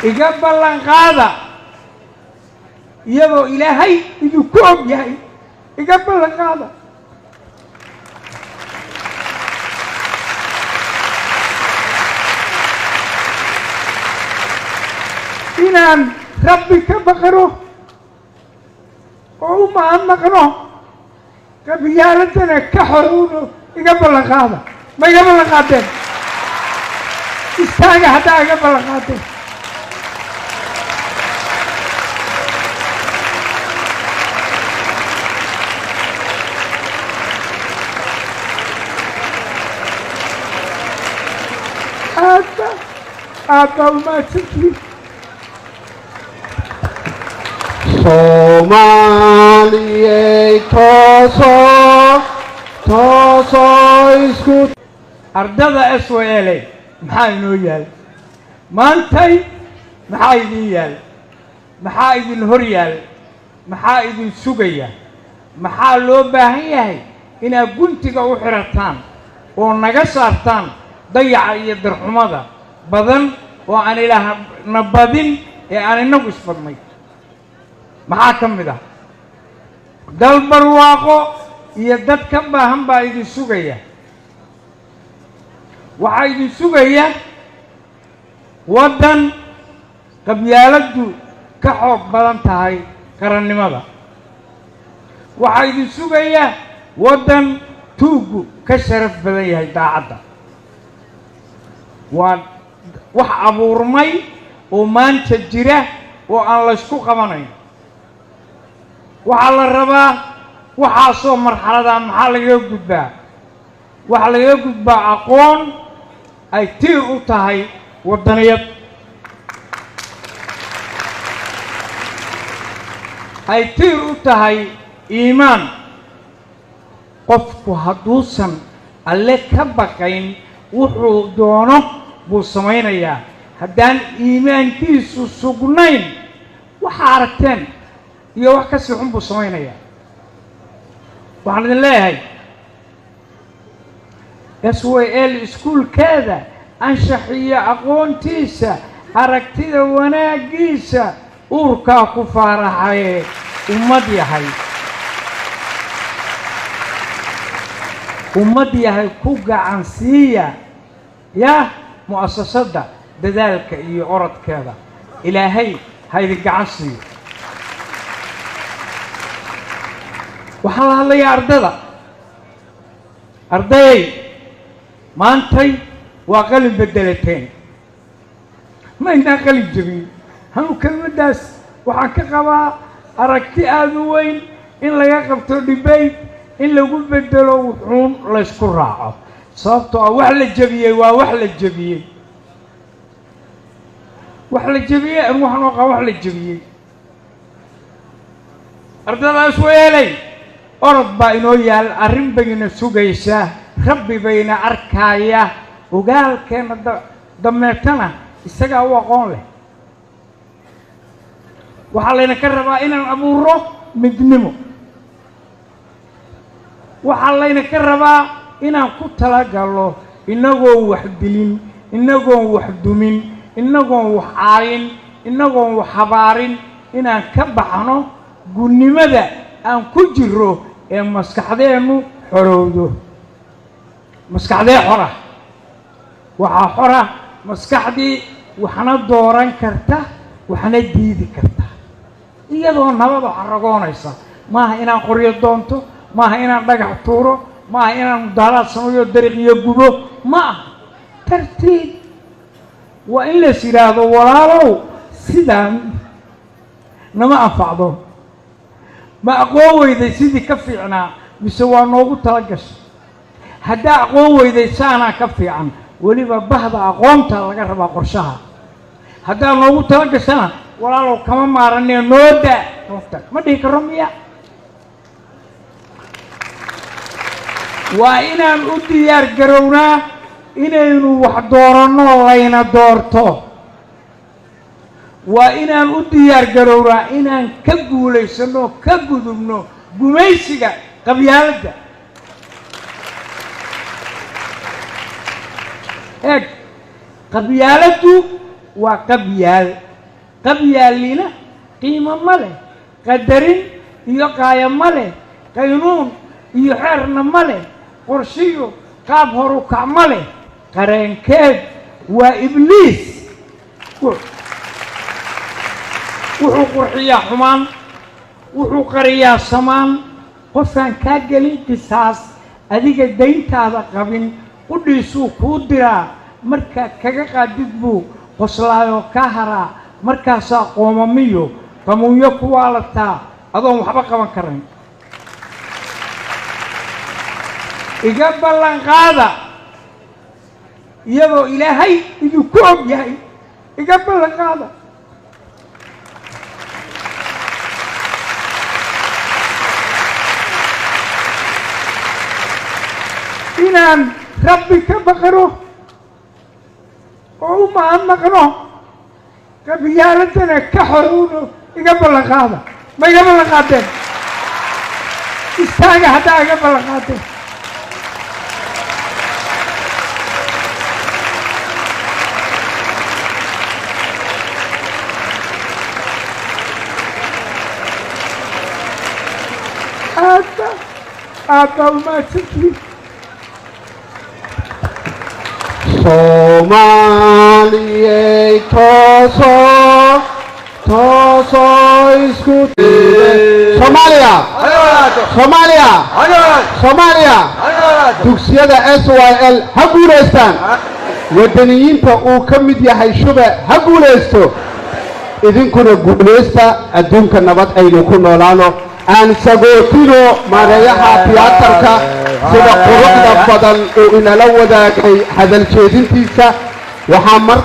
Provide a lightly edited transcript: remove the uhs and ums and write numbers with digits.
Iga ballan qaada, iyadoo Ilaahay idinku og yahay, iga ballan qaada. Inaan Rabbi ka baqno oo u mahadnaqno, qabyaaladana ka xorowno, iga ballan qaada. Ma iga ballan qaadeen? Istaaga haddaa iga ballan qaadeen. Aad ba aad baa umahadsantihiin. Soomaaliyey, toosoo toosoo isku. Ardada SYL, maxaa inoo yaal maantay? Maxaa idin yaal? Maxaa idin hor yaal? Maxaa idin sugaya? Maxaa loo baahan yahay inaad guntiga u xirataan oo naga saartaan dayaca iyo darxumada badan oo aan Ilaahna badin ee aan innagu isbadnay? Maxaa ka mid ah? Dal barwaaqo iyo dad ka baahan baa idin sugaya. Waxaa idin sugaya waddan qabyaaladdu ka xoog badan tahay qarannimada. Waxaa idin sugaya waddan tuuggu ka sharaf badan yahay daacadda. Waa wax abuurmay oo maanta jira oo aan laysku qabanayn. Waxaa la rabaa waxaasoo marxaladaa maxaa lagaga gudbaa? Waxaa lagaga gudbaa aqoon ay tiir u tahay waddaniyad, ay tiir u tahay iimaan. Qofku hadduusan Alle ka baqayn, wuxuu doono buu samaynayaa. Haddaan iimaankiisu sugnayn, waxa aragteen iyo wax kasii xun buu samaynayaa. Waxaan idin leeyahay, SYL iskuulkeeda anshax iyo aqoontiisa, aragtida wanaaggiisa, uurkaa ku faaraxaye ummad yahay, ummad yahay, ku gacan siiya yah mu'asasadda dadaalka iyo orodkeeda. Ilaahay ha idin gacan siiyo. Waxaan la hadlayaa ardada. Ardayay, maantay waa qalin bedelateen, ma inaan qalin jebin. Hanu kelmaddaas waxaan ka qabaa aragti aada u weyn in laga qabto debate, in lagu bedelo wuxuun laysku raaco, sababtoo ah wax la jebiyey waa wax la jebiyey, wax la jebiyey. Anu waxaan u aqaan wax la jebiyey. Ardadaas weelay, orod baa inoo yaal, arrin bayna sugaysaa, Rabbi bayna arkaaya, ogaalkeenna dameetana isagaa u aqoon leh. Waxaa layna ka rabaa inaan abuuro midnimo. Waxaa layna ka rabaa inaan ku talagallo, innagoon wax dilin, innagoon wax dumin, innagoon wax caayin, innagoon wax habaarin, inaan ka baxno gunnimada aan ku jiro ee maskaxdeennu xorowdo. Maskaxdee xora? Waxaa xora maskaxdii waxna dooran karta, waxna diidi karta, iyadoo nabadoo xaragoonaysa. Maaha inaan qoryo doonto, maaha inaan dhagax tuuro, maaha inaan mudaaharaad sameeyo, dariiqyo gubo, ma aha. Tartiib waa in lays yidhaahdo, walaalow, sidaan nama anfacdo. Ma aqoon weyday sidii ka fiicnaa mise waa noogu tala gashay? Haddaa aqoon weyday, saanaa ka fiican. Weliba bahda aqoonta laga rabaa qorshaha. Haddaa noogu tala gashana, walaalow, kama maaranee, noo daa noogta. Ma dhihi karo miya? Waa inaan u diyaar garownaa inaynu wax dooranno, layna doorto. Waa inaan u diyaar garownaa inaan ka guulaysanno, ka gudubno gumaysiga qabyaaladda. Eeg, qabyaaladdu waa qabyaal. Qabyaalina qiimo ma leh, qadarin iyo qaaya ma leh, qaynuun iyo xeerna ma leh, qorshiyo qaab horukac ma leh. Qareenkeed waa Ibliis, wuxuu qurxiyaa xumaan, wuxuu qariyaa samaan. Qofkaan kaa gelin qisaas, adiga dayntaada qabin, qudhiisuu kuu diraa. Markaad kaga qaadid buu qoslaayoo kaa haraa. Markaasaa qoomamiyo qamuunyo ku waalataa adoon waxba qaban karayn. Iga ballan qaada, iyadoo Ilaahay idinku og yahay, iga ballan qaada inaan Rabbi ka baqno oo u mahadnaqno, qabyaaladana ka xorowno. Iga ballan qaada. Ma iga ballan qaadeen? Istaaga haddaa iga ballan qaadeen. Aad ba aad baa umahadsantihiin. Soomaaliyey, toosoo toosoo, isku Soomaaliya, Soomaaliya, Soomaaliya. Dugsiyada SYL ha guulaystaan, wadaniyiinta uu ka mid yahay Shube ha guulaysto, idinkuna guulaysta. Adduunka nabad aynu ku noolaano. Aan sagootino maareeyaha tiyaatarka sida quruxda badan uu inala wadaagay hadal jeedintiisa. Waxaa mar